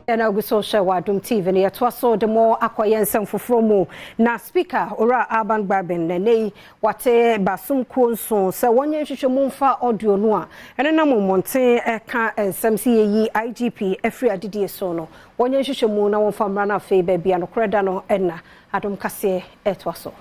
Ɛna ogu so hyɛ wɔ Adom TV no, yɛtoa so de mo akɔ yɛn nsɛm foforɔ mu. Na Speaker Owura Alban Bagbin na yi wate basom kuo nso sɛ wɔnyɛ nhwehwɛmu mfa audio no a ɛno nam mmɔnten ɛka nsɛm sɛ yɛyi IGP afiri adidie so no, wɔnyɛ nhwehwɛmu na wɔmfa mmara no. Afei baabi a nokorɛ da no, ɛna Adom Kaseɛ ɛtoa so.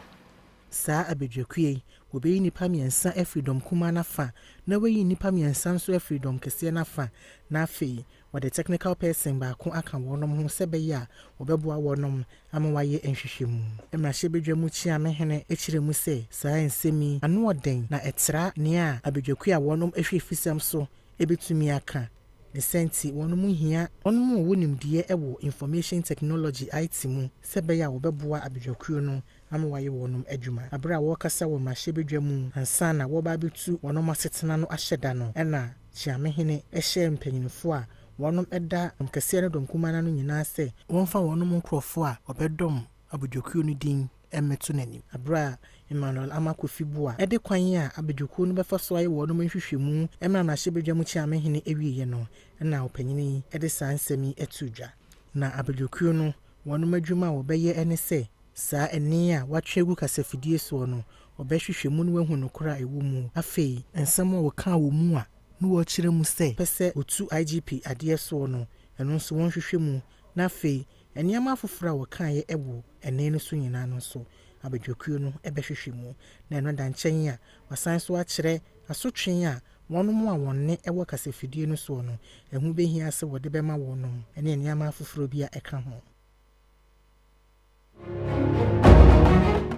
Saa abadwakuo yi, wɔbɛyi nnipa 3 afiri dɔm kumaa n'afa na wɔayi nnipa 3 nso afiri dɔm kɛseɛ n'afa, na afei wɔde technical person baako aka wɔnom ho sɛ bɛyɛ a wɔbɛboa wɔnom ama wɔayɛ nhwehwɛmu. Mmarahyɛbadwa mu kyeamehene kyerɛ mu sɛ saa nsɛm yi ano ɔden na ɛtra nea abadwakuo a wɔnom ahwɛ fisɛm so ebɛtumi aka ne sɛnti wɔnom hia wɔnom a wɔwɔ nimdeɛ wɔ information technology, IT mu, sɛ bɛyɛ a wɔbɛboa abadwakuo no ama wɔayɛ wɔnom adwuma. Abere a wɔrekasa wɔ mmarahyɛbadwa mu ansa na wɔba abɛtu wɔnom asetena no ahyɛ da no, ɛna kyeamehene hyɛ mpanyinfoɔ a wɔnom da dɔm kɛseɛ ne dɔm kumaa no nyinaa sɛ wɔmfa wɔnom nkurɔfoɔ a wɔbɛdɔm abadwakuo no din mmɛto n'anim. Abere a Emmanuel Armah-Kofi Buah ɛde kwan a abadwakuo no bɛfa so ayɛ wɔnom nhwehwɛmu mmerɛ mmarahyɛbadwa mu kyeamehene awieeɛ no, ɛna ɔpanyin yi de saa nsɛm yi ato dwa. Na abadwakuo no wɔnom adwuma a wɔbɛyɛ ne sɛ saa ɛne a wɔatwe agu kasafidie soɔ no, wɔbɛhwehwɛ mu no wahu nokorɛ a ɛwɔ mu. Afei nsɛm a wɔkaa wɔ mu a na wɔrekyerɛ mu sɛ pɛ sɛ wɔtu IGP adeɛ soɔ no, ɛno nso wɔnhwehwɛ mu, na afei nneɛma afoforɔ a wɔkaeɛ ɛwɔ ɛne no so nyinaa no nso, abadwakuo no bɛhwehwɛ mu. Na ɛno da nkyɛn a, wasan so akyerɛ asotwe a wɔnom a wɔn ne ɛwɔ kasafidie no soɔ no, ɛho bɛhia sɛ wɔde bɛma wɔnom, ne nneɛma afoforɔ bi a ɛka ho.